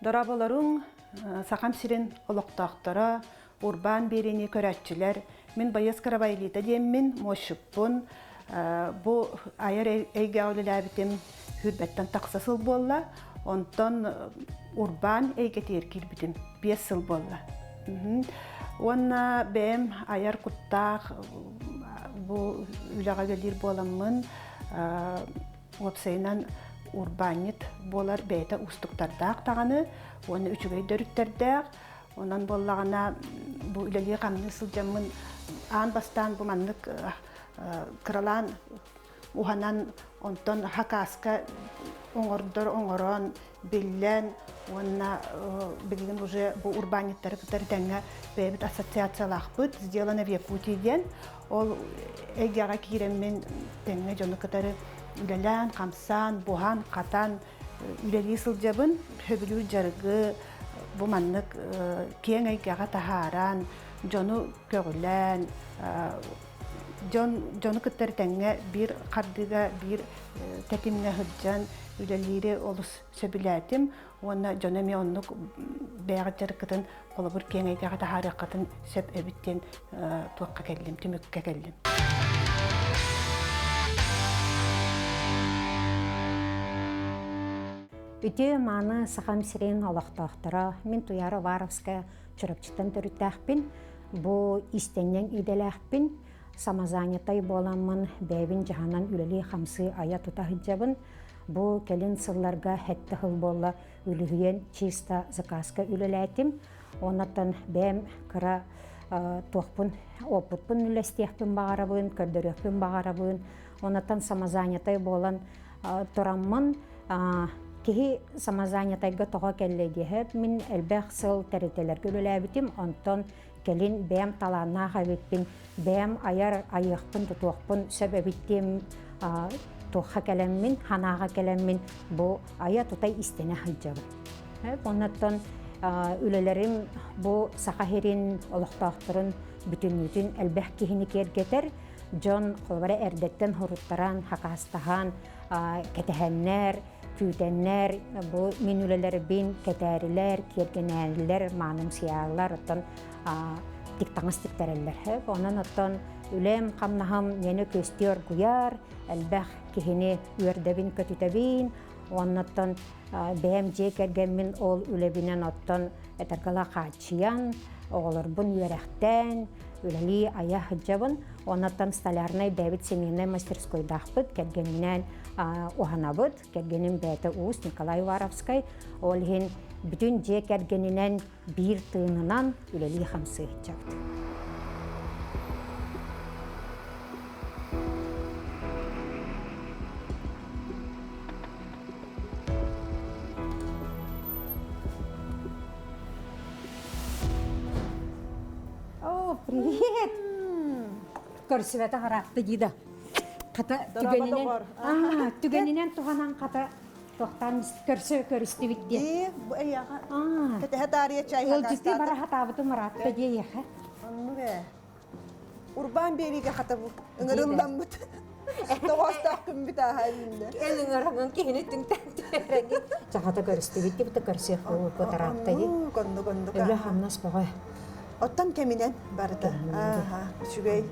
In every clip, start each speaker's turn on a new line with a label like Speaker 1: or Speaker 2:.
Speaker 1: Дорооболоруҥ, Сахам сирин олохтоохторо, урбаан биэриини көрөөччүлэр. Мин Байыас Карабайлита диэммин, муосчуппун. Бу айар эйгэҕэ үлэлээбитим сүүрбэттэн тахса сыл буолла. Онтон урбаан эйгэтигэр киирбитим 5 сыл буолла. Уонна бэйэм айар куттаах бу үлэҕэ үлэлиир буоламмын уопсайынан урбаанньыт буолар бэйэтэ уустуктардаах даҕаны уонна үчүгэй да өрүттэрдээх. Онон буоллаҕына бу үлэлии-хамныы сылдьаммын аан бастаан бу маннык кыралаан уһанан онтон хакааска оҥордор оҥорон биллэн уонна билигин уже бу урбаанньыттары кытары тэҥҥэ бэйэбит ассоциациялаахпыт «Сделано в Якутии» диэн ол эйгэҕэ киирэммин тэҥҥэ дьону кытары үлэлээн, хамсаан, буһан-хатан үлэлии сылдьабын. Сөбүлүүр дьарыгы бу маннык киэҥ эйгэҕэ таһааран, дьону көҕүлээн, дьон дьону кытта тэҥҥэ биир хардыыга, биир тэтимҥэ сылдьан үлэлиири олус сөбүлээтим уонна дьону эмиэ оннук бэйэҕит дьарыккытын холобур киэҥ эйгэҕэ таһаарыаххытын сөп эбит диэн туохха кэллим, түмүккэ кэллим.
Speaker 2: Үтүө мааны Сахам сирин олохтоохторо, мин Туяра Уваровская Чурапчыттан төрүттээхпин. Бу иистэнньэҥ идэлээхпин, самозанятай буоламмын бэйэбин дьаһанан үлэлии-хамсыы айа-тута сылдьабын. Бу кэлин сылларга сэттэ сыл буолла үлүһүйэн чисто заказка үлэлээтим. Оннуттан бэйэм кыра туохпун, опытпын үллэстиэхпин баҕарабын, көрдөрүөхпүн баҕарабын. Оннуттан самозанятай буолан тураммын киһи самозанятайга тоҕо кэллэ диэһэ мин элбэх сыл тэрилтэлэргэ үлэлээбитим онтон кэлин бэйэм талааннаах эбиппин бэйэм айар айыахпын тутуохпун сөп эбит диэн туохха кэлэммин санааҕа кэлэммин бу айа тута истэнэ сылдьабын оннуттан үлэлэрим бу Саха сирин олохтоохторун бүтүннүүтүн элбэх киһини киэргэтэр Дьон холобура эрдэттэн хоруттаран, хакаастаһан, кэтэһэннэр, күүтэннэр, бу мин үлэлэрбин кэтээрилэр, киэргэнээллэр, маанымсыйааллар, оттон тиктаҥас тиктэрэллэр. Онон оттон үлэм, хамнаһым миэнэ күөстүү оргуйар, элбэх киһини үөрдэбин, көтүтэбин, оннуттан бэйэм дьиэ кэргэммин ол үлэбинэн оттон этэргала хааччыйан, оҕолорбун үөрэхтээн, үлэлии айа сылдьабын. Оннуттан столярнай бэйэбит семейнай мастерскойдаахпыт, кэргэнинээн уһанабыт. Кэргэним бэйэтэ уус Николай Уваровскай. Ол иһин бүтүн дьиэ кэргэнинэн биир тыынынан үлэлии хамсыы сылдьабыт. О, привет! Көрсүбэтэ хараатта дии да. Хата түгэнинэн, түгэнинэн туһанан хата тохтоон көрсө көрүстүбүт диэн.
Speaker 1: Ии, бу эйиэхэ. Кэтэһэ таарыйа чай
Speaker 2: Ыалдьыттыы бара хатаабытым ыраатта дии эйиэхэ.
Speaker 1: Оннук ээ. Урбаан биэриигэ хата бу ыҥырылламмыт. Тоҕоостоох күммүт ааһа үүннэ.
Speaker 2: Эн ыҥырабын киһини түҥтэн түһэрэгин. Чахата көрүстүбүт дии бу көрсүөх буолуохпут ыраатта дии.
Speaker 1: Оннук, оннук.
Speaker 2: Үлэ хамнас бөҕө.
Speaker 1: Оттон кэминэн барыта. Ааха, үчүгэй.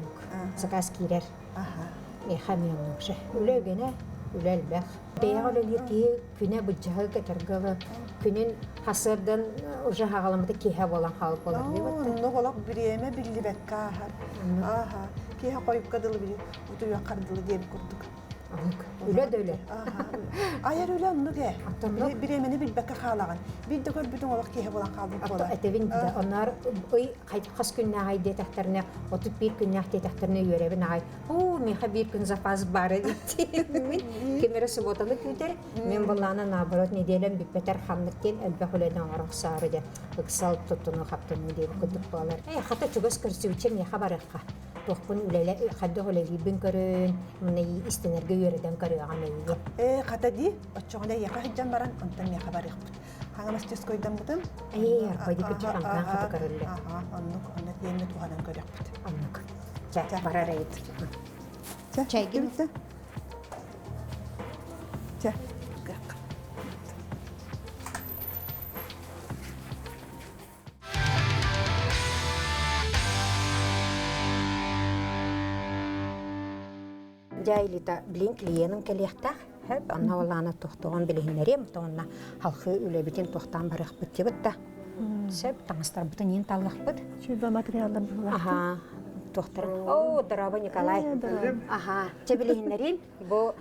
Speaker 2: Заказ киирэр.
Speaker 1: Аха.
Speaker 2: Миэхэ эмиэ оннук же. Үлэ үгэнэ, үлэ элбэх. Бэйэҕэ үлэлиир киһи күнэ быдьаһы кэтэргэ күнүн хасыардан уже хаҕаламмыта киэһэ буолан хаалып буолар
Speaker 1: диэбэттэр. Оннук олох бириэмэ биллибэккэ ааһар. Ааха. Киэһэ хойукка дылы били утуйуоххар дылы диэбит курдук.
Speaker 2: Оннук. Үлэ да үлэ.
Speaker 1: Айар үлэ оннук ээ. Бириэмэни билбэккэ хаалаҕын. Биир да көрбүтүҥ олох киэһэ буолан хаалбыт буолар.
Speaker 2: Этэбин да, онноор ый хас күннээх ай диэтэхтэринэ, 31 күннээх диэтэхтэринэ үөрэбин аҕай. Оо, миэхэ биир күн запас баар эбит диэммин. Ким эрэ субуотаны күүтэр, мин былаана наоборот неделям бүппэтэр ханнык диэн элбэх үлэни оҥоро охсоору диэн ыксал туттунуу-хаптыныы диэбит курдук буолар. Ээ, хата чугас көрсүбүччэ миэхэ барыахха. Туохпун үлэлэ хайдах үлэлиирбин көрөн, мына истэнэргэ үөрэтэн көрүөҕүм эйиги.
Speaker 1: Ээ, хата дии, оччоҕуна эйиэхэ сылдьан баран, онтон миэхэ барыахпыт. Хаҥа мастерскойдаммытым.
Speaker 2: Ээ, арбайдык хамтаан хата көрүллэ.
Speaker 1: Аха, оннук, онно тиэммэ туһанан көрүөхпүт.
Speaker 2: Оннук. Чэ, барар эбит.
Speaker 1: Чэ,
Speaker 2: Чайгин.
Speaker 1: Чэ,
Speaker 2: Дьэ, билин клиеным кэлиэхтээх. Хөп, онно олаана тохтоҕон билиһиннэриэм, онно халхыы үлэбитин тохтоон барыахпыт дибит да. Сөп, таҥастарбытын иин таллахпыт.
Speaker 1: Сүрбэ материаллар
Speaker 2: Аха, тохтор. О, здорово, Николай. Аха, чэ билиһиннэриим. Бу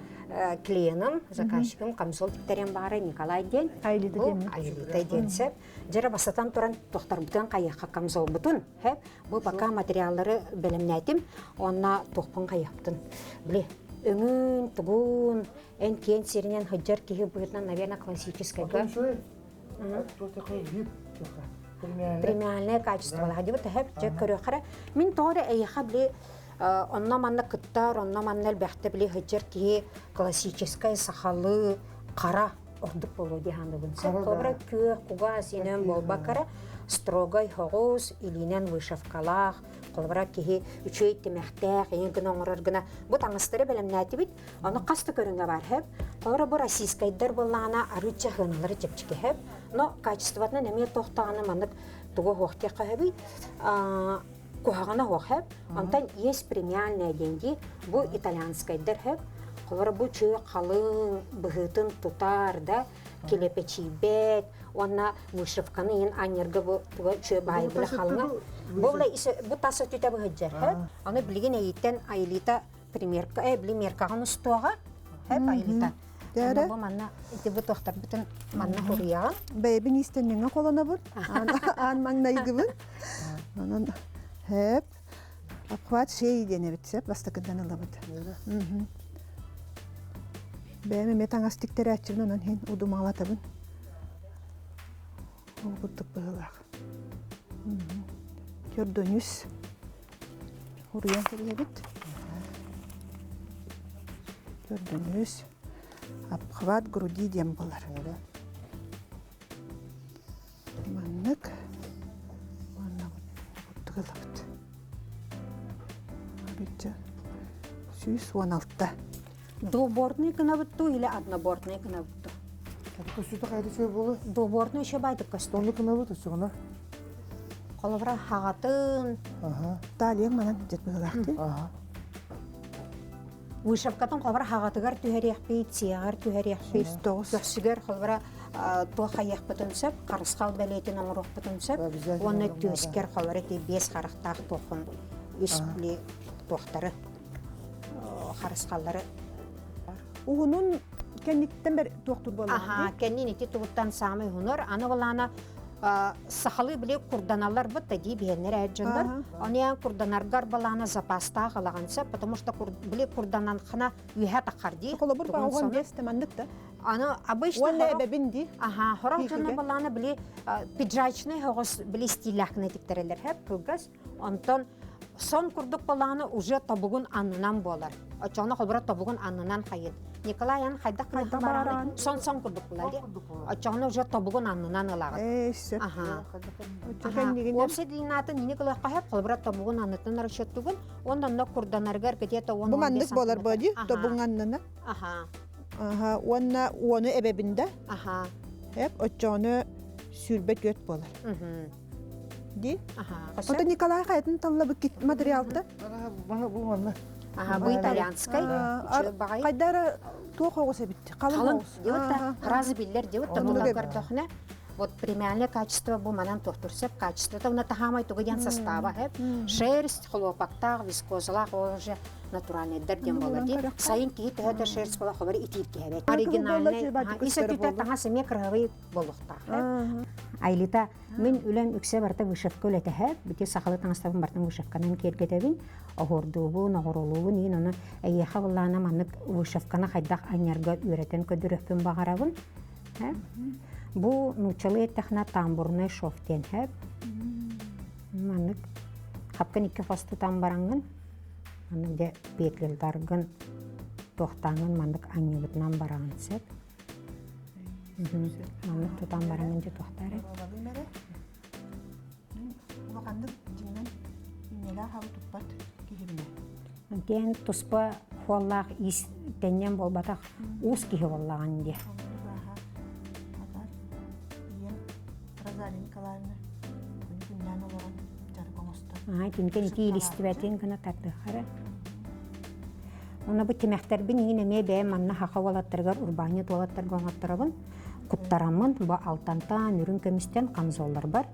Speaker 2: клиеным, заказчигым камзол тиктерен баара Николай диэн.
Speaker 1: Айлита
Speaker 2: диэн. Айлита диэн сөп. Дьэрэ бастатан туран тохторбутун хайыахха камзолбутун, хөп. Бу пока материаллары бэлэмнээтим. Уонна туохпун хайыахпытын. Били, өҥүн, тугун, эн киэн сиринэн сылдьар киһи быһыытынан, наверное, классическайга. Премиальное качестволаах дибит тэһэп дьэ көрүөххэ мин тоҕо эрэ эйиэхэ били онно манна кыттар онно манна элбэхтэ били сылдьар киһи классическай сахалыы хара ордук буолуо дии саныыбын. Холобура күөх, кугас инэн буолбакка строгай соҕус, илиинэн вышивкалаах, холобура киһи үчүгэй тимэхтээх, ийин гына оҥорор гына бу таҥастары бэлэмнээтибит. Ону хас да көрүҥэ бар хэп. Холобура бу российскайдар буоллаҕына арыычча сыаналары чэпчэки хэп. Но качествотынан эмиэ тохтоҕуна маннык тугу оһуохтиахха сөбүй? Куһаҕана оһох хэп. Онтон есть премиальная деньги бу итальянскайдар хэп. Холобура бу чүө халыҥ быһыытын тутар да килэпэчийбэт уонна вышивканы иин анньарга бу туга чүө баайы билэ халыҥа. Бу бу тас өтүтэ быһыдьар хэп. Аны билигин эйиттэн Айлита примерка э били меркаҕын устуоҕа хэп Айлита.
Speaker 1: Дээрэ.
Speaker 2: Бу манна ити бу туохтарбытын манна хуруйаҕын.
Speaker 1: Бэйэбин иистэнньэҥҥэ холонобун. Аан маҥнайгыбын. Онон хэп обхват шеи диэн эбит сөп бастакыдан ылабыт. Бэйэм эмиэ таҥас тиктэрээччибин онон иһин удумаалатабын. Ол курдук быһыылаах. Төрдөнүс уруйан кэбиһэбит. Төрдөнүс обхват груди диэн буолар. Маннык уонна курдук ылабыт. Арычча 116.
Speaker 2: Двубортный гынабыт дуу или однобортный гынабыт дуу?
Speaker 3: Көстүүтэ хайда үчүгэй буолуо?
Speaker 2: Двубортный еще байтык көстөр.
Speaker 3: Оннук гынабыт өссөҕүнэ.
Speaker 2: Холобура хаҕатын.
Speaker 3: Аха.
Speaker 1: Талия манан дьет быһылаахтыы.
Speaker 3: Аха.
Speaker 2: Вышивкатын холобура хаҕатыгар түһэриэхпит, сиэҕэр түһэриэхпит, көхсүгэр холобура туох хайыахпытын сөп, харысхал бэлиэтин оҥоруохпутун сөп. Уонна түөскэр холобура ити биэс харахтаах туоххун үс туохтары харысхаллары
Speaker 1: Уһунун кэнниттэн бэр туохтур буоллаҕа
Speaker 2: Аха, кэннин ити тугуттан саамай уһунар. Аны былаана сахалыы били курданаллар бут да дии биһэннэр эр дьоннор. Оны ян курданаргар балаана запастаах ылаҕын сөп, потому что били курданан хана үһэ таххар дии.
Speaker 1: Холобур баҕуган бес маннык да.
Speaker 2: Аны обычно
Speaker 1: Уонна эбэбин дии.
Speaker 2: Аха, хорох дьонно балаана били пиджачный хоҕус били стиллээхкына тиктэрэлэр хэп кылгас. Онтон сон курдук буоллаҕына уже тобугун аннынан буолар. Оччоҕуна холбура тобугун аннынан хайыт. Николай ан хайдах
Speaker 1: Хайдах бараан?
Speaker 2: Сон сон курдук буолар дии. Оччоҕуна уже тобугун аннынан ылаҕыт.
Speaker 1: Ээ, сөп.
Speaker 2: Аха.
Speaker 1: Оччо кэннигинэн
Speaker 2: Уопсай длинатын нини кылыахха сөп, холбура тобугун аннытын расчеттугун, уонна онно курданарыгар где-то он
Speaker 1: Бу маннык буолар буо дии, тобугун аннына.
Speaker 2: Аха.
Speaker 1: Аха, уонна уону эбэбин да.
Speaker 2: Аха.
Speaker 1: Эп, оччоҕуна 24 буолар. Ди.
Speaker 2: Аха.
Speaker 1: Ото Николай хайатын таллабыт материалта?
Speaker 3: Бу манна.
Speaker 2: Аха, бу итальянскай. Баҕай.
Speaker 1: Хайдара туох оҕус эбит?
Speaker 2: Халыҥ диэбит да, разы биллэр диэбит да, тутан көрдөхүнэ, вот премиальное качество бу манан туохтур сөп, качествота уна таһаамай тугу диэн состава хэп, шерсть, хлопоктаах, вискозалаах, ол уже натуральныйдар диэн буолар дии. Сайын киһи төһө да шерсть буола хобар итиир киһэбэт. Оригинальный, ис өттүтэ таҥас эмиэ кыраһабый буолуохтаах. Айлита Мин үлэм үксэ барыта вышивка үлэтэһэ, бити сахалыы таҥастарбын барытын вышивканан киэргэтэбин, оһуордуубун, оҕурулуубун, иин ону эйиэхэ былаана маннык вышивканы хайдах анньарга үөрэтэн көрдөрүөхпүн баҕарабын. Бу нууччалыы эттэхинэ тамбурный шов диэн хэп. Маннык хапкын икки хос тутан бараҥҥын, маннык дьэ петлелдаргын туохтааҥҥын маннык анньыбытынан бараҕын сөп. Маннык тутан бараҥын дьэ туохтаары.
Speaker 1: Улаханнык дьиҥинэн иннэлээх аҕы туппат киһибинэ.
Speaker 2: Диэн туспа хуоллаах иис тэнньэн буолбатах уус киһи буоллаҕын диэ.
Speaker 1: Ийэм Розалия Николаевна күнү күннээн олорон дьарык оҥостор.
Speaker 2: Аа, тинтэн ити илистибэтин гына тардыхара. Уонна бу тимэхтэрбин иҥин эмиэ бэйэм манна саха уолаттарыгар урбаанньыт уолаттарга оҥотторобун. Куттараммын бу алтантан, үрүҥ көмүстэн камзолларбар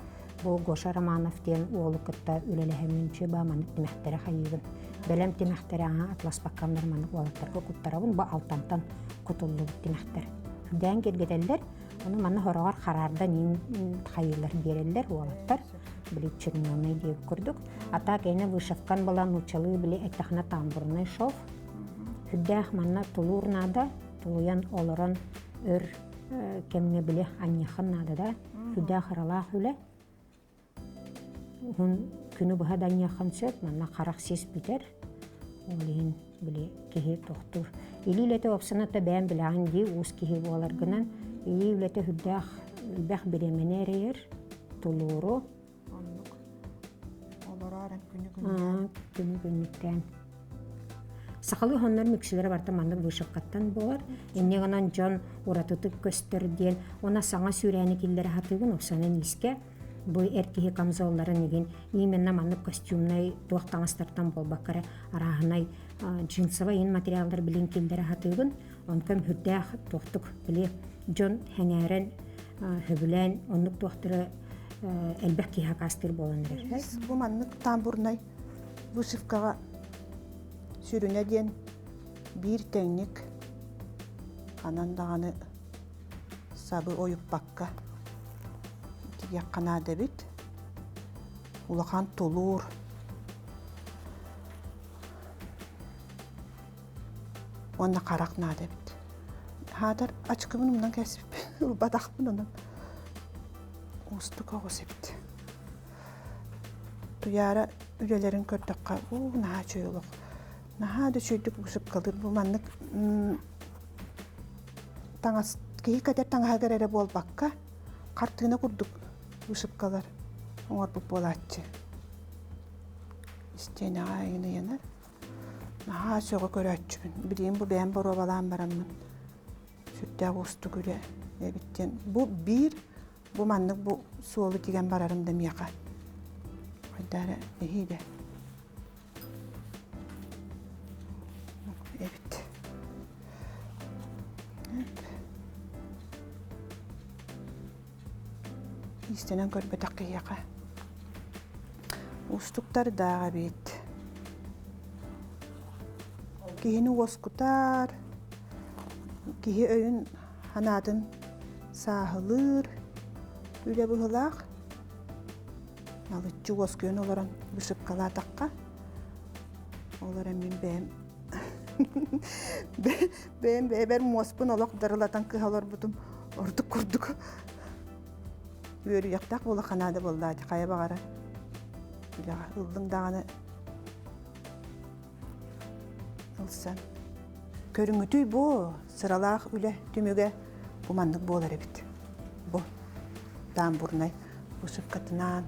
Speaker 2: бу Гоша Романов диэн уолу кытта үлэлэһэммин чыба маннык тимэхтэри хайыыбын. Бэлэм тимэхтэри аҥа атласпаккамнар маннык уолаттарга куттарабын. Бу алтантан кутуллубут тимэхтэр. Үрдээн киргэтэллэр. Ону манна хороҕор хараардан иин хайыылар биэрэллэр уолаттар. Били чернёный диэбит курдук. А так эне вышивкан была нууччалыы били эттэхинэ тамбурный шов. Үрдээх манна тулуур наада, тулуйан олорон өр кэмҥэ били анньыаххын наада да. Үрдээх ыралаах үлэ. Уһун күнү быһа да анньыаххын сөп, манна харах сис бүтэр. Ол иһин били киһи тохтуур. Илии үлэтэ уопсана-то бэйэм билэҕин дии, уус киһи буоларгынан илии үлэтэ үрдээх элбэх бириэмэни эрэйэр, тулууру.
Speaker 1: Оннук. Олороор күнү күннээн.
Speaker 2: Күнү күннүктээн. Сахалыы хоннор мүксүлэрэ барыта маннык вышивкаттан буолар. Инньэ гынан дьон уратытык көстөр диэн, уонна саҥа сүүрээни киллэрэ сатыыбын, оксанан иискэ бу эр киһи камзолларын игин именно маннык костюмнай туох таҥастартан буолбакка эрэ арааһынай джинсовай ин материаллар билин киллэрэ сатыыбын. Онтон үрдээх туохтук били дьон сэҥээрэн сөбүлээн оннук туохтары элбэх киһи акаастыыр буолан эрэр.
Speaker 1: Бу маннык тамбурнай вышивкаҕа сүрүнэ диэн биир тэҥник ханан даҕаны сабы ойуппакка тигиэххэ наада эбит. Улахан тулуур уонна харах наада эбит. Хаатар ачыкыбын умнан кэспиппин, ылбатахпын онон уустук оҕус эбит. Туйаара үлэлэрин көрдөххө, уу наһаа үчүгэй олох. Наһаа да үчүгэйдик вышивкалыыр. Бу маннык таҥас киһи кэтэр таҥаһыгар эрэ буолбакка, хартыына курдук вышивкалар оҥорбут буолааччы. Истиэнэҕэ айын ыйанар. Наһаа сөҕө көрөөччүбүн. Билигин бу бэйэм боруобалаан бараммын сүрдээх уустук үлэ эбит диэн. Бу биир бу маннык бу суолу тигэн барарым да миэхэ хайдах эрэ нэһиилэ эбит. Иистэнэн көрбөтөх киһиэхэ уустуктардаах эбит. Киһини уоскутар, киһи өйүн санаатын сааһылыыр үлэ быһыылаах. Налыччы уоскуйан олорон вышивкалаатахха, ол эрэн мин бэйэм бэйэм бэйэбэр муоспун олох дарылатан кыһа олорбутум ордук курдук үөрүйэхтээх буола ханаада буоллаа хайа баҕара үлэҕэ ыллыҥ даҕаны ылсан көрүҥүтүй бу сыралаах үлэ түмүгэ бу маннык буолар эбит бу тамбурнай вышивкатынаан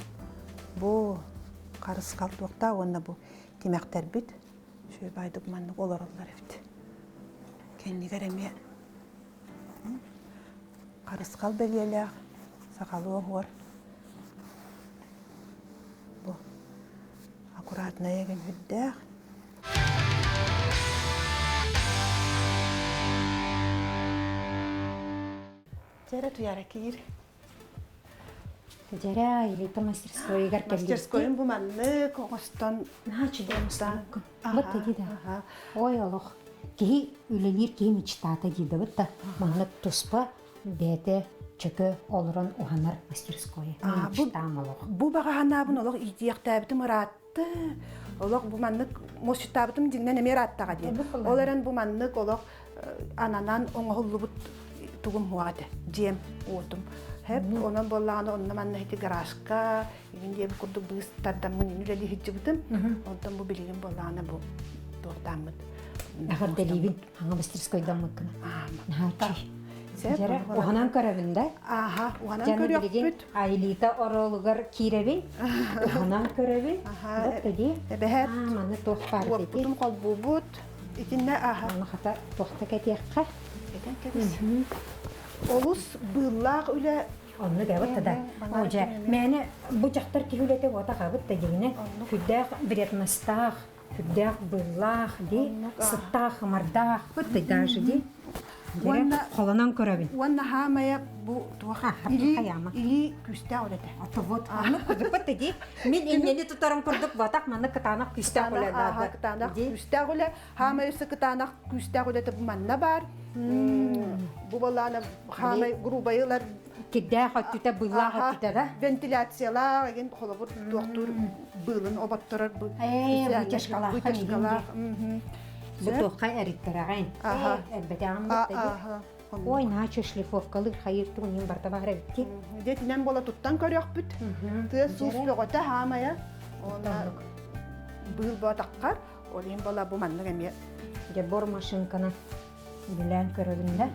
Speaker 1: бу харысхал туохтаах уонна бу тимэхтэрбит үчүгэй баайдык маннык олороллор эбит кэннигэр эмиэ харысхал бэлиэлээх сахалыы оһуор бу аккуратнай эгин үрдээх Дьэрэ Туяра киир.
Speaker 2: Дьэрэ Елита мастерскойугар кэллибит.
Speaker 1: Мастерскойун бу маннык оҥостон
Speaker 2: Наһаа үчүгэй оҥостубуккун. Вот дии да. Ой олох. Киһи үлэлиир киһи мечтата дии да да маннык туспа бэйэтэ чөкө олорон уһанар мастерскойа. Мечтам олох.
Speaker 1: Бу баҕа санаабын олох иитиэхтээбитим ыраатты. Олох бу маннык мосчуттаабытым дьиҥнэн эмиэ ырааттаҕа диэн. Ол эрэн бу маннык олох ананан оҥоһуллубут тугум хуаҕа этэ дьиэм уотум хэп онон буоллаҕына онно манна ити гаражка игин диэбит курдук быыс тардаммын үлэлии сылдьыбытым онтон бу билигин буоллаҕына бу туохтааммыт
Speaker 2: Эҕэрдэлиибин хаҥа мастерскойдаммыккын наһаа Дьэрэ, уһанан көрөбүн да?
Speaker 1: Аха, уһанан көрүөхпүт.
Speaker 2: Айлита ороолугар киирэбин, уһанан көрөбүн. Вот дии.
Speaker 1: Эбэһээт.
Speaker 2: Маны туох баар
Speaker 1: Уоппутун холбуубут. Итиннэ аха.
Speaker 2: Аны хата туохта кэтиэххэ.
Speaker 1: Этэн кэбис. Олус быыллаах үлэ
Speaker 2: Оннук эбит да. О дьэ, мээнэ бу дьахтар киһи үлэтэ буотах абыт да дьиҥинэ. Сүрдээх вредностаах. Үрдээх быыллаах ди, сыттаах ымардаах быт даже ди.
Speaker 1: Уонна
Speaker 2: холонон көрөбүн.
Speaker 1: Уонна хаамайа бу туох илии илии күүстээх үлэтэ.
Speaker 2: Ото вот аны кудуппут ди. Мин иннени тутарым курдук батах манна кытаанах күүстээх үлэ
Speaker 1: наада. Кытаанах күүстээх үлэ. Хаамай өссө кытаанах күүстээх үлэтэ бу манна баар. Бу балаана хаамай грубайылар
Speaker 2: Кирдээх өттүтэ, быыллаах өттүтэ да?
Speaker 1: Вентиляциялаах эгин холобур туохтуур быылын оботторор бу.
Speaker 2: Ээ, вытяжкалаах.
Speaker 1: Вытяжкалаах.
Speaker 2: Бу туохха эриттэрэҕин? Эрбэтэҕин бутта Ой, наачы шлифовкалыыр хайыр тугун барта баара эбитти.
Speaker 1: Дэтинэн бола туттан көрүөхпүт. Тыа суус бөҕөтө хаамайа. Она быыл ботаққар, ол иһин бола бу маннык эмиэ.
Speaker 2: Дьэ бор машинканы билээн көрөбүн да.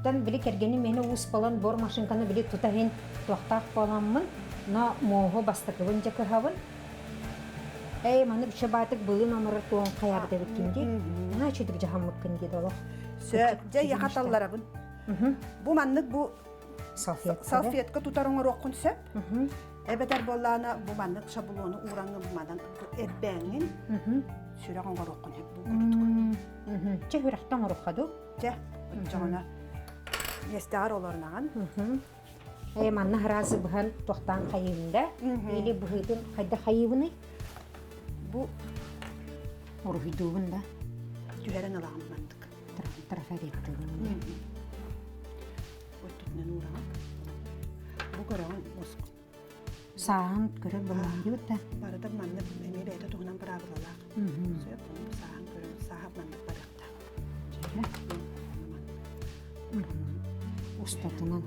Speaker 2: Тан били кэргэним мени уус болон бор машинканы били тута иһин туохтаах буоламмын, но муоһу бастакыбын дьэ кыһабын. Эй, маннык үчэ баатык былын оморор туон хайаабыт эбиккин дии. Наһаа үчүгдүк дьаһаммыккын дии олох.
Speaker 1: Сөп, дьэ яха талларабын. Бу маннык бу салфетка тутар оҥоруоххун сөп. Эбэтэр буоллаана бу маннык шаблону уураҥҥын манан эрбээҥҥин сүрэх оҥоруоххун сөп бу курдук.
Speaker 2: Чэ сүрэхтэн оҥоруохха дуу?
Speaker 1: Чэ, оччоҕуна миэстэҕэр олорунаҕын.
Speaker 2: Ээ, манна араас быһан туохтаан хайыыбын да? Или быһыытын хайда хайыыбыный?
Speaker 1: Бу
Speaker 2: уруһуйдуубун да?
Speaker 1: Түһэрэн ылаҕын мандык.
Speaker 2: Трафареттыыбын.
Speaker 1: Өттүтүнэн уураҕын. Бу көрөҕүн мозг.
Speaker 2: Сааһын көрөр былаан диэбит да.
Speaker 1: Барыта маннык эмиэ бэйэтэ туһунан быраабылалаах. Сөп, сааһын көрөбүт, сааһа маннык барыахтаах.
Speaker 2: Устатынан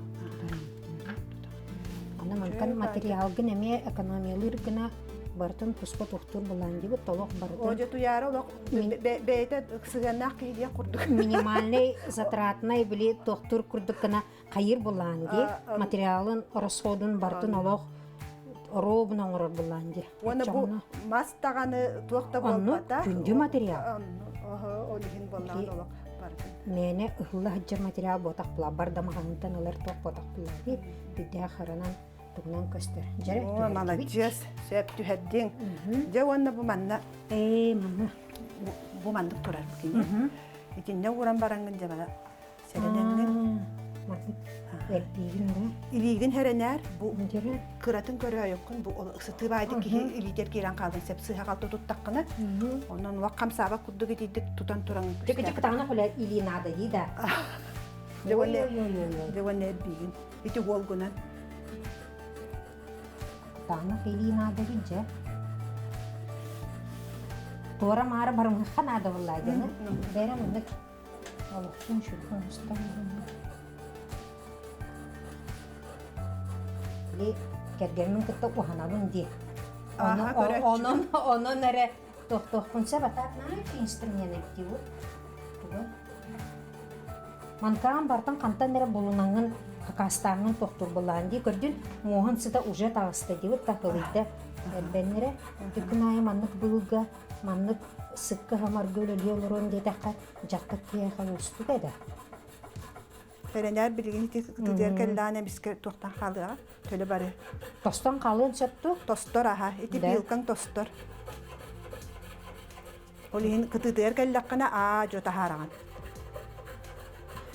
Speaker 2: Аны мантан материалгын эмиэ экономиялыыр гына барытын туспа туохтуур былаан диэбит толох барытын.
Speaker 1: Одьо туйаара олох бэйэтэ сыһыаннаах киһи диэх курдук.
Speaker 2: Минимальный затратный били туохтуур курдук гына хайыр булаан ди материалын расходун бартын олох оруобун оҥорор булаан ди.
Speaker 1: Уонна бу мас даҕаны туох да буолбата.
Speaker 2: Күндү материал.
Speaker 1: Ол иһин буоллаҕын олох барытын.
Speaker 2: Мээнэ ыһылла сылдьар материал буотах була бар да маҕаһыынтан ылар туох буотах була ди бүдээх харанан тугунан көстөр. Дьэрэ
Speaker 1: О, маладьыас, сөп түһэрдиҥ. Дьэ уонна бу манна
Speaker 2: Ээ, манна.
Speaker 1: Бу маннык турар кини. Итиннэ ууран бараҥҥын дьэ бара Сэрэнэҥҥин
Speaker 2: Эрбиигин да?
Speaker 1: Илиигин хэрэнээр бу кыратын көрөөйөккүн бу сытыы баайды киһи илиитэр киирэн хаалын сөп сыыһа-халты туттаххына онон улах хамсаабат курдук итийдик тутан туран
Speaker 2: Тик кытаанах үлэ илии наада дии да.
Speaker 1: Дьэ уонна эрбиигин ити уолгунан
Speaker 2: Кытаанах илии наада эбит дьэ. Туора-маара барымыахха наада буоллаа дьэни. Бэрэ маннык Олохтун сүргүн устан Били кэргэммин кытта уһанабын дии. Онон, онон эрэ тохтуохпун сөп, а так наһаа инструмент эбит дии Тугу? Манкаан бартан хантан эрэ булунаҥҥын хакаастааҥҥын тохтуур былаан дии көрдүн муоһун сыта уже таҕыста диэбит такылыйда эрбэннэрэ күн аайы маннык быылга маннык сыкка хамарга үлэлии олоруом диэтэххэ дьахтар киһиэхэ уустук эдэ.
Speaker 1: Эрэнээр билигин ити кытыытыгар кэллэҕинэ эмискэ туохтан хаалыаҕа төлө бары.
Speaker 2: Тостон хаалыан сөп дуу?
Speaker 1: Тостор аха, ити пилкаҥ тостор. Ол иһин кытыытыгар кэллэххинэ аа дьо таһаараҕын.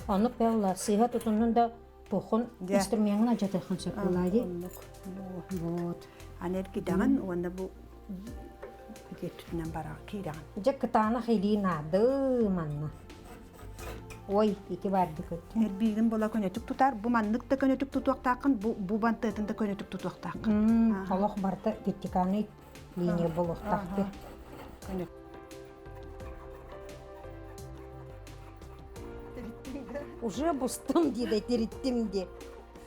Speaker 2: Оннук бэлла сыыһа тутуннун да туоххун инструмеҥҥын алдьатыаххын сөп буолаа дии.
Speaker 1: Оннук.
Speaker 2: Вот.
Speaker 1: Аны эргидэҕин уонна бу ити бараҕа киирэҕин.
Speaker 2: Дьэ кытаанах илии наады манна. Ой, ити барды көттүм.
Speaker 1: Эрбиигин була көнөтүк тутар. Бу маннык да көнөтүк тутуохтааххын, бу бу бантыатын да көнөтүк тутуохтааххын.
Speaker 2: Олох барыта вертикальный линия буолуохтаах.
Speaker 1: Көнөт.
Speaker 2: Уже бустум дии тириттим дии.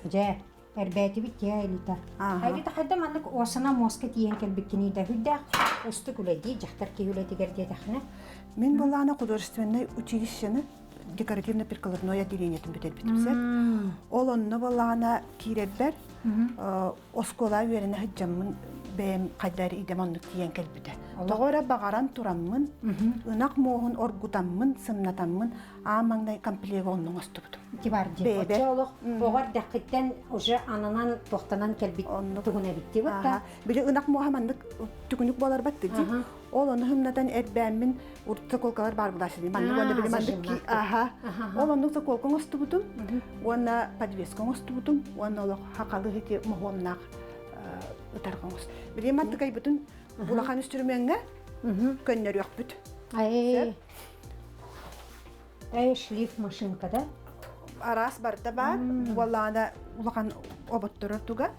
Speaker 2: Дьэ, эрбээтибит дьэ Элита. Элита хайда маннык уосана муоска тиийэн кэлбиккиний да үрдээх устук үлэ дии дьахтар киһи үлэтигэр диэтэххинэ.
Speaker 1: Мин былаана художественнай училищены декоративно-прикладной отделениетын бүтэрбитим сэр. Ол онно былаана киирэрбэр оскуола үөрэнэ сылдьаммын. бэйэм хайдар идэм оннук тиийэн кэлбитэ. Тоҕо эрэ баҕаран тураммын, ынах муоһун оргутаммын, сымнатаммын аан маҥнай комплегы онно оҥостубутум.
Speaker 2: Ити бар дии. Оччо олох оҕо эрдэххиттэн уже ананан туохтанан кэлбит тугун эбит дии бытта.
Speaker 1: Били ынах муоһа маннык түгүнүк буоларбат дии. Ол ону хымнатан эрбээммин урут заколкалар баар булааччы маннык уонна били маннык аха ол оннук заколка оҥостубутум уонна подвеска оҥостубутум уонна олох хахалы ити моһуоннаах ытарга оҥост. Били мантыкайбытын улахан үстүрүмүөҥҥэ көннөрүөхпүт.
Speaker 2: Эй, шлиф машинка да?
Speaker 1: Араас барыта баар. Буоллаҕына улахан оботторор туга.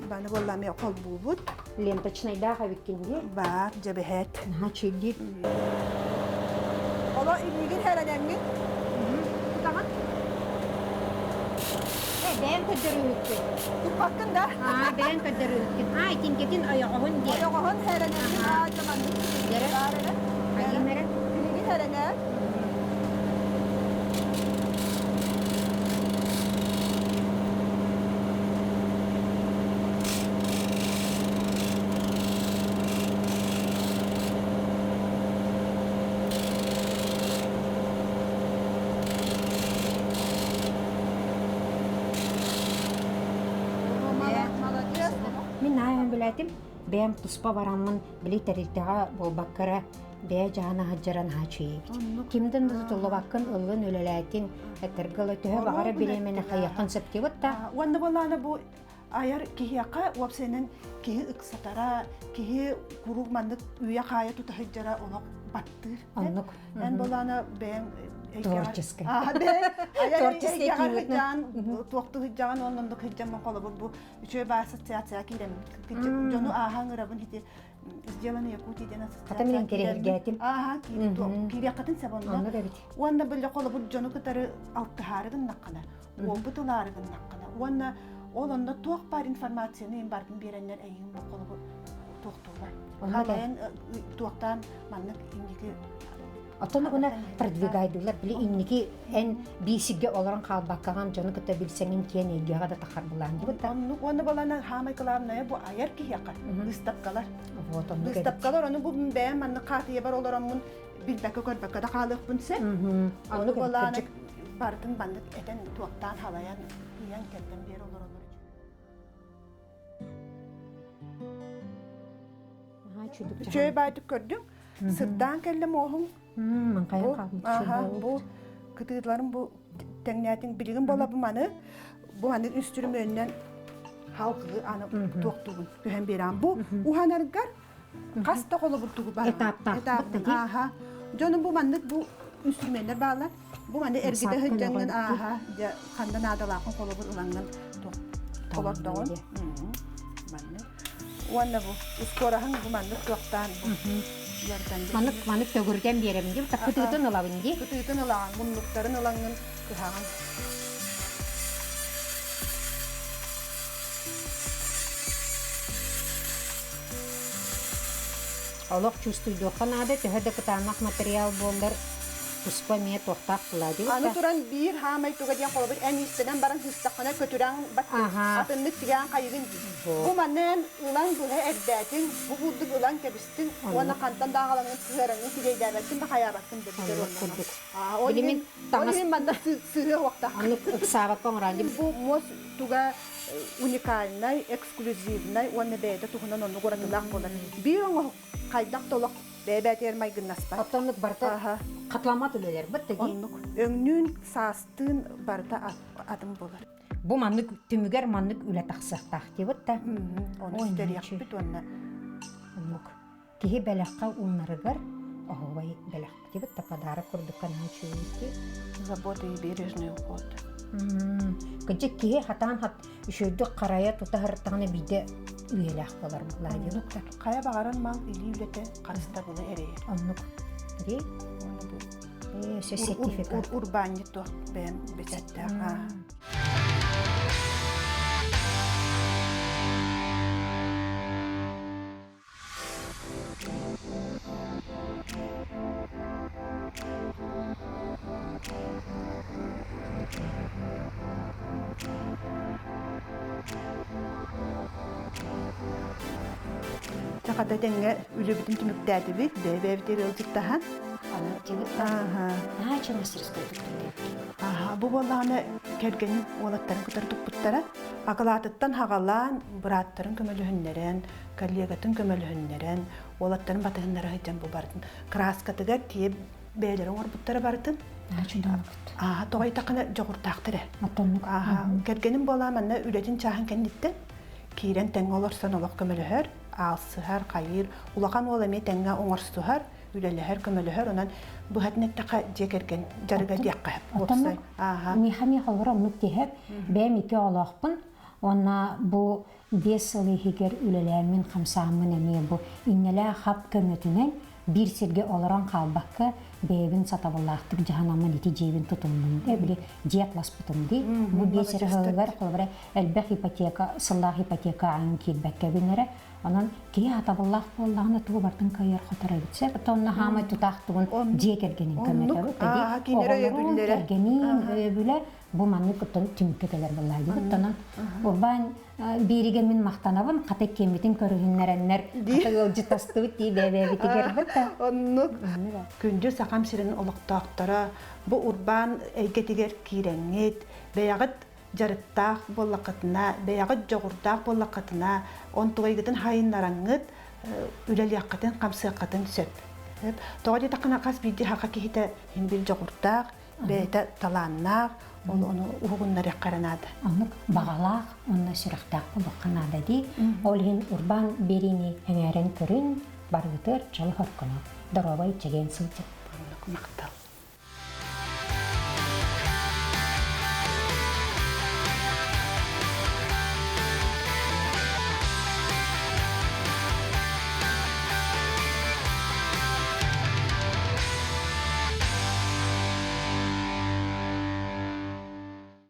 Speaker 1: Баны буолла эмиэ холбуубут.
Speaker 2: Ленточнайдаах эбиккин дии?
Speaker 1: Баар, дьэбэһээт.
Speaker 2: Наһаа чүйдүү.
Speaker 1: Оло илиигин хэрэнэҥҥин. Тутаҕын.
Speaker 2: Э, бэйэҥ көрдөрүүһүккүн.
Speaker 1: Туппаккын да?
Speaker 2: Аа, бэйэҥ көрдөрүүһүккүн. Аа, итинкэтин ойоҕоһун диэн.
Speaker 1: Ойоҕоһун хэрэнэҥҥин. Аа, дьаманнык.
Speaker 2: Дэрэ.
Speaker 1: Баар эрэ.
Speaker 2: Айым эрэ.
Speaker 1: Билигин хэрэнээр.
Speaker 2: Мин наайан билэтим, бэйэм туспа бараммын били тэрилтэҕэ буолбакка эрэ бэйэ дьаһана сылдьара наһаа үчүгэй эбит. Кимдэн да тутуллубаккын ыллын үлэлээтин, этэргэ ыла төһө баҕара бириэмэни хайыаххын сөп диэбит да.
Speaker 1: Уонна буоллаҕына бу айар киһиэхэ уопсайынан киһи ыксатара, киһи куруук маннык үйэ-хаайа тута сылдьара олох баттыыр.
Speaker 2: Оннук.
Speaker 1: Эн буоллаҕына бэйэҥ
Speaker 2: Творческай.
Speaker 1: Творческай киһи туохтуу сылдьаҕын уонна оннук сылдьаммын холобур бу үчүгэй баар ассоциация киирэн дьону ааһан ырабын ити сделаны Якутия диэн
Speaker 2: Хата мин интэриэһиргээтим.
Speaker 1: Ааһа киириэххитин сөп онно.
Speaker 2: Оннук эбит.
Speaker 1: Уонна били холобур дьону кытары алтыһаары гыннаххына, уопут ылаары гыннаххына, уонна ол онно туох баар информацияны им бардын биэрэннэр эйигин бу холобур туохтуулар. Халайан туохтаан маннык инники
Speaker 2: Оттон угуна продвигайдылар били инники эн биисигге олорон хаалбаккаҕын дьону кытта билсэҥин киэн эйгэҕэ да тахар булаан дибит да.
Speaker 1: Оннук уонна балана хаамай кылаабынайа бу айар киһиэхэ выставкалар.
Speaker 2: Вот оннук эбит.
Speaker 1: Выставкалар ону бу бэйэм маннык хаатыйабар олороммун билбэккэ көрбөккө да хаалыахпын сөп. Ону
Speaker 2: Оннук эбит
Speaker 1: балаана
Speaker 2: кырдьык.
Speaker 1: барытын баннык этэн туохтаан халайан ыйан кэрдэн биэр олороллор. Үчүгэй баайдык көрдүҥ. Сырдаан кэллэ муоһуҥ.
Speaker 2: Маҥхайан хаалбыт
Speaker 1: Бу кытыыларым бу тэҥнээтиҥ билигин буола бу маны бу маны үстүрүмүөннэн халгыы аны туохтугун түһэн биэрэн бу уһанаргар хас да холобурдугу бар
Speaker 2: этаптаах
Speaker 1: ааха дьонум бу маннык бу инструменнэр баалар бу маны эргитэ сылдьаҥҥын ааха дьэ ханна наадалаахын холобур ылаҥҥын олордоҕун маннык Уонна бу ускуораһыҥ бу маннык туохтаан бу
Speaker 2: Маннык маннык төгүрүтэн биэрэбин дии, кытыытын ылабын дии.
Speaker 1: Кытыытын ылаҕын, муннуктарын ылаҥҥын кыһаҕын.
Speaker 2: Олох чувствуйдуохха наада, төһө да кытаанах материал буоллар, туспа эмиэ туохтаах буолаа
Speaker 1: Аны туран биир хаамай туга диэн холобур эн иистэнэн баран сыстаххына көтүрэҥ атыннык тигээн хайыгын дии. Бу манна эн ылан быһа эрдээтиҥ, бу курдук ылан кэбистиҥ уонна хантан да аҕалаҥҥын сыһыараҥҥын сигэйдээбэккин да хайаабаккын да бүтэр
Speaker 2: курдук.
Speaker 1: Ол иһин ол иһин манна сыһыа уохтаах.
Speaker 2: Оннук ыксаабакка оҥорон
Speaker 1: Бу муос туга уникальнай, эксклюзивнай уонна бэйэтэ туһунан оннук уратылаах буолар. Биир оҥоһук хайдах да олох бэйэ-бэйэтигэр майгыннаспат.
Speaker 2: Оттоннук барыта хатыламмат үлэлэр быт
Speaker 1: таги. Оннук. Өҥнүүн, саастыын барыта атын буолар.
Speaker 2: Бу маннык түмүгэр маннык үлэ тахсыахтаах диэбит да.
Speaker 1: Ону ситэриэхпит уонна
Speaker 2: оннук. Киһи бэлэххэ уунарыгар оһуобай бэлэх диэбит да подарок курдук наһаа үчүгэй
Speaker 1: Забота и бережный уход.
Speaker 2: Кырдьык киһи хатаан хат үчүгэйдик харайа тута сырыттаҕына биирдэ үйэлээх буолар буолаа диэн.
Speaker 1: Хайа баҕарар мал илии үлэтэ харыстабылы эрэйэр.
Speaker 2: Оннук. Дии? Өссө сертификат.
Speaker 1: Урбаанньыт туох бэйэм бэчэттээх. хата тэҥҥэ үлэбитин түмүктээтибит, бэйэ-бэйэбитигэр ыалдьыттаһан.
Speaker 2: Аны тигит
Speaker 1: Аха.
Speaker 2: Наһаа үчүгэй мастерской туттун
Speaker 1: Аха, бу буоллаҕына кэргэним уолаттарын кытары туппуттара. Акылаатыттан хаҕалаан, бырааттарын көмөлөһүннэрэн, коллегатын көмөлөһүннэрэн, уолаттарын батыһыннара сылдьан бу барытын кырааскатыгар тиийэ бэйэлэрэ оҥорбуттара барытын.
Speaker 2: Наһаа үчүгэй оҥорбут.
Speaker 1: Ааһа, тоҕо ыйдаххына дьоҕурдаахтар ээ.
Speaker 2: Оттоннук.
Speaker 1: Ааһа, кэргэним буолаа манна үлэтин чааһын кэнниттэн киирэн тэҥҥэ олорсон олох көмөлөһөр, аалсыһар, хайыыр, улахан уол эмиэ тэҥҥэ оҥорсуһар, үлэлэһэр, көмөлөһөр, онон быһатын эттэххэ дьиэ кэргэн дьарыга диэххэ уопсай. Ааһа.
Speaker 2: Миэхэ эмиэ холобура оннук тиһэр. Бэйэм икки оҕолоохпун. Уонна бу 5 сыл иһигэр үлэлээммин, хамсааммын эмиэ бу иннэлээх хап көмөтүнэн биир сиргэ олорон хаалбакка бэйэбин сатабыллаахтык дьаһанаммын ити дьиэбин тутуннум дии, били дьиэ атласпытым дии. Бу 5 эрэ сылыгар холобура элбэх ипотека, сыллаах ипотека аан киирбэккэбин эрэ. Онон киһи сатабыллаах буоллаҕына тугу бартын кыайар хотор эбит сөп. Онно хаамай тутаах тугун дьиэ кэргэнин көмөтө. Оҕолорун кэргэнин өйөбүлэ бу маннык оттон түмүккэ кэлэр буоллаа дии. Оттон урбаан бииригэ мин махтанабын, хата киэммитин көрүһүннэрэннэр, хата ыалдьыттастыбыт дии бэйэбитигэр
Speaker 1: Оннук. Күндү Сахам сирин олохтоохторо бу урбаан эйгэтигэр киирэҥҥит, бэйэҕит дьарыктаах буоллаххытына, бэйэҕит дьоҕурдаах буоллаххытына, онтугайгытын хайыннараҥҥыт үлэлиэххитин, хамсыаххытын сөп. Тоҕо диэтэххинэ, хас биирдии саха киһитэ иһин биир дьоҕурдаах, бэйэтэ талааннаах, ол ону уһугуннарыахха эрэ наада.
Speaker 2: Оннук баҕалаах уонна сүрэхтээх буолуохха наада дии. Ол иһин урбаан биэриини эҥээрэн көрүн, барыгытыгар дьол-хоргуну, доруобай чэгиэн сылдьын.
Speaker 1: Оннук махтал.